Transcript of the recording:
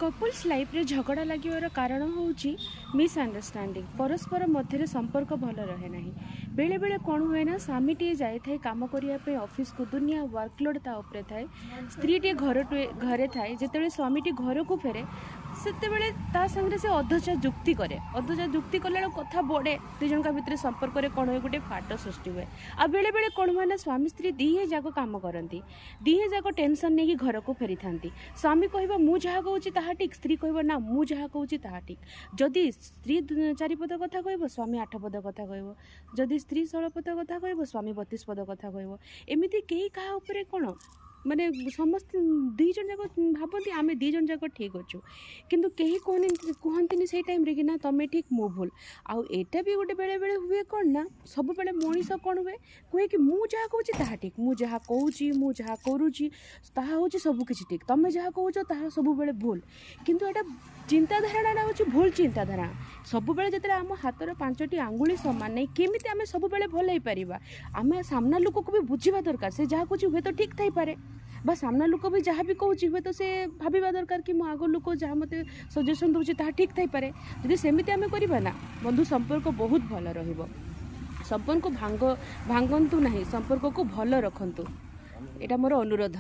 Couples ଲାଇଫ୍ରେ ଝଗଡ଼ା ଲାଗିବାର କାରଣ ହେଉଛି ମିସ୍ଅଣ୍ଡରଷ୍ଟାଣ୍ଡିଂ। ପରସ୍ପର ମଧ୍ୟରେ ସମ୍ପର୍କ ଭଲ ରହେ ନାହିଁ। ବେଳେବେଳେ କ'ଣ ହୁଏ ନା, ସ୍ୱାମୀଟିଏ ଯାଇଥାଏ କାମ କରିବା ପାଇଁ ଅଫିସକୁ, ଦୁନିଆ ୱାର୍କଲୋଡ଼ ତା ଉପରେ ଥାଏ। ସ୍ତ୍ରୀଟିଏ ଘରେ ଥାଏ। ଯେତେବେଳେ ସ୍ୱାମୀଟି ଘରକୁ ଫେରେ, ସେତେବେଳେ ତା ସାଙ୍ଗରେ ସେ ଅଧଚା ଯୁକ୍ତି କରେ। ଅଧଚା ଯୁକ୍ତି କଲାବେଳକୁ କଥା ବଢ଼େ। ଦୁଇ ଜଣଙ୍କ ଭିତରେ ସମ୍ପର୍କରେ କ'ଣ ହୁଏ? ଗୋଟେ ଫାଟ ସୃଷ୍ଟି ହୁଏ। ଆଉ ବେଳେବେଳେ କ'ଣ ହୁଏ ନା, ସ୍ୱାମୀ ସ୍ତ୍ରୀ ଦିହେଁ ଯାକ କାମ କରନ୍ତି, ଦିହେଁ ଯାକ ଟେନସନ୍ ନେଇକି ଘରକୁ ଫେରିଥାନ୍ତି। ସ୍ୱାମୀ କହିବ, ମୁଁ ଯାହା କହୁଛି ତାହା ଠିକ୍। ସ୍ତ୍ରୀ କହିବ, ନା, ମୁଁ ଯାହା କହୁଛି ତାହା ଠିକ୍। ଯଦି ସ୍ତ୍ରୀ ଚାରିପଦ କଥା କହିବ, ସ୍ୱାମୀ ଆଠ ପଦ କଥା କହିବ। ଯଦି ସ୍ତ୍ରୀ 16 ପଦ କଥା କହିବ, ସ୍ୱାମୀ 32 ପଦ କଥା କହିବ। ଏମିତି କେହି କାହା ଉପରେ କ'ଣ ମାନେ ସମସ୍ତେ ଦୁଇ ଜଣ ଯାକ ଭାବନ୍ତି, ଆମେ ଦୁଇ ଜଣ ଯାକ ଠିକ୍ ଅଛୁ। କିନ୍ତୁ କେହି କୁହନ୍ତିନି ସେଇ ଟାଇମ୍ରେ କି ନା, ତମେ ଠିକ୍, ମୁଁ ଭୁଲ। ଆଉ ଏଇଟା ବି ଗୋଟେ ବେଳେବେଳେ ହୁଏ କ'ଣ ନା, ସବୁବେଳେ ମଣିଷ କ'ଣ ହୁଏ, କୁହେ କି ମୁଁ ଯାହା କହୁଛି ତାହା ଠିକ୍, ମୁଁ ଯାହା କହୁଛି, ମୁଁ ଯାହା କରୁଛି, ତାହା ହେଉଛି ସବୁ କିଛି ଠିକ୍, ତମେ ଯାହା କହୁଛ ତାହା ସବୁବେଳେ ଭୁଲ। କିନ୍ତୁ ଏଇଟା ଚିନ୍ତାଧାରଣାଟା ହେଉଛି ଭୁଲ ଚିନ୍ତାଧାରା। ସବୁବେଳେ ଯେତେବେଳେ ଆମ ହାତର ପାଞ୍ଚଟି ଆଙ୍ଗୁଳି ସମାନ ନାହିଁ, କେମିତି ଆମେ ସବୁବେଳେ ଭଲ ହେଇପାରିବା? ଆମେ ସାମ୍ନା ଲୋକକୁ ବି ବୁଝିବା ଦରକାର। ସେ ଯାହା କହୁଛି ହୁଏତ ଠିକ୍ ଥାଇପାରେ, ବା ସାମ୍ନା ଲୋକ ବି ଯାହା ବି କହୁଛି, ହୁଏତ ସେ ଭାବିବା ଦରକାର କି ମୋ ଆଗ ଲୋକ ଯାହା ମୋତେ ସଜେସନ୍ ଦେଉଛି ତାହା ଠିକ୍ ଥାଇପାରେ। ଯଦି ସେମିତି ଆମେ କରିବା ନା ବନ୍ଧୁ, ସମ୍ପର୍କ ବହୁତ ଭଲ ରହିବ। ସମ୍ପର୍କ ଭାଙ୍ଗନ୍ତୁ ନାହିଁ, ସମ୍ପର୍କକୁ ଭଲ ରଖନ୍ତୁ। ଏଇଟା ମୋର ଅନୁରୋଧ।